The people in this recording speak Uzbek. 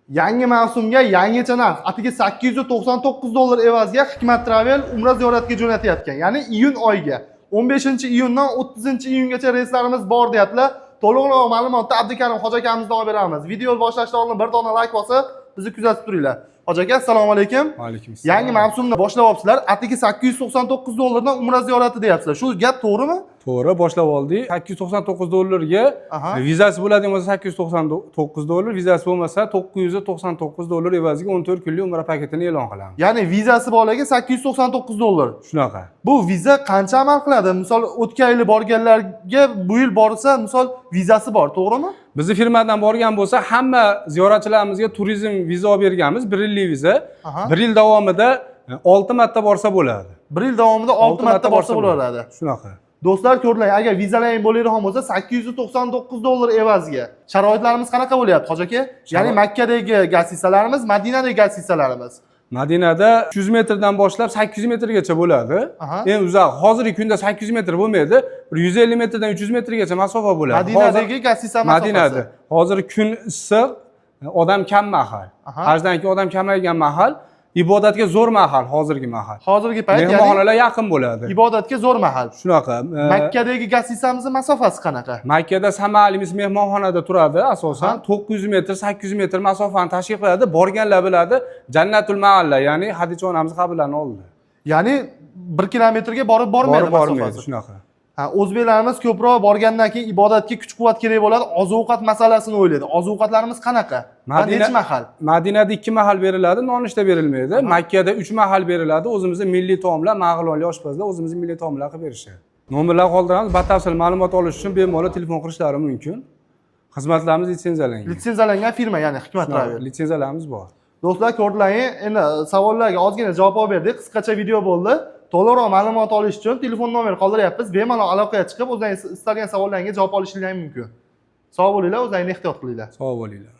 Yangi mavsumga yangicha narx. Atigi 899 dollar evaziga Hikmat Travel umra ziyoratiga jo'natyapgan. Ya'ni iyun oyiga. 15-iyundan 30-iyungacha reyslarimiz bor deyaptilar. To'liqroq ma'lumotni Abdukarim hoji akamizdan olib beramiz. Video boshlashdan oldin bir dona layk bosib, bizni kuzatib turinglar. Hoji aka, assalomu alaykum. Alaykum assalom. Yangi mavsumni boshlayapsizlar. Atigi 899 dollardan umra ziyorati deyapsizlar. Shu gap to'g'rimi? To'g'ri, boshlab oldik. 899 dollarga vizasi bo'ladigan bo'lsa 899 dollar, vizasi bo'lmasa 999 dollar evaziga 14 kunlik umra paketini e'lon qilamiz. Ya'ni vizasi borlarga 899 dollar. Shunaqa. Bu viza qancha amal qiladi? Misol, o'tgan yili borganlarga bu yil borsa, misol, vizasi bor, to'g'rimi? Bizni firmadan borgan bo'lsa, hamma ziyoratchilarimizga turizm viza olib berganmiz, 1 yillik viza. 1 yil davomida 6 marta borsa bo'ladi. Bir yil davomida 6 marta borsa bo'laveradi. Shunaqa. Do'stlar, ko'rdilar, agar vizalaring bo'ladigan bo'lsa, 899 dollar evaziga. Sharoitlarimiz qanaqa bo'lyapti, hoji aka? Ya'ni Makkadagi гостиница larimiz, Madinadagi гостиница larimiz. Madinada 300 metrdan boshlab 800 metrgacha bo'ladi. Eng uzoq hozirgi kunda 800 metr bo'lmaydi. Bir 150 metrdan 300 metrgacha masofa bo'ladi. Madinadagi гостиница masofasi. Madinada. Hozir kun issiq, odam kam mahal. Hajdan keyin odam kamaygan mahal, ibodatga zo'r mahal hozirgi mahal. Hozirgi payt, ya'ni Mehmonxonalar yaqin bo'ladi. ibodatga zo'r mahal. Shunaqa. Makkadagi гостиница mizni masofasi qanaqa? Makkada Samalimiz mehmonxonada turadi asosan. 900 metr, 800 metr masofani tashkil qiladi. Borganlar biladi. Jannatul Maalla, ya'ni Hadicha onamiz qabrlarini oldida. Ya'ni 1 kilometrga borib bormaydi Borib bormaydi, masofasi. shunaqa. Ha, o'zbeklarimiz ko'proq borgandan keyin ibodatga kuch-quvvat kerak bo'ladi, oziq-ovqat masalasini o'ylaydi. Oziq-ovqatlarimiz qanaqa? Va necha mahal? Madinada ikki mahal beriladi, nonushta berilmaydi. Makkada uch mahal beriladi. O'zimizni milliy taomlar, mag'ilonli oshpazlar o'zimizni milliy taomlar qilib berishadi. Nomerlar qoldiramiz. Batafsil ma'lumot olish uchun bemalol telefon qilishlari mumkin. Xizmatlarimiz litsenziyalangan. Litsenziyalangan firma, ya'ni Hikmat Travel. Litsenziyalarimiz bor. Do'stlar, ko'rdilaring, endi savollarga ozgina javob olib berdik. Qisqacha video bo'ldi. To'liqroq ma'lumot olish uchun telefon nomer qoldiryapmiz. Bemalol aloqaga chiqib, o'zlaringiz istalgan savollaringizga javob olishingiz mumkin. Sog' bo'linglar, o'zlaringni ehtiyot qilinglar. Sog' bo'linglar.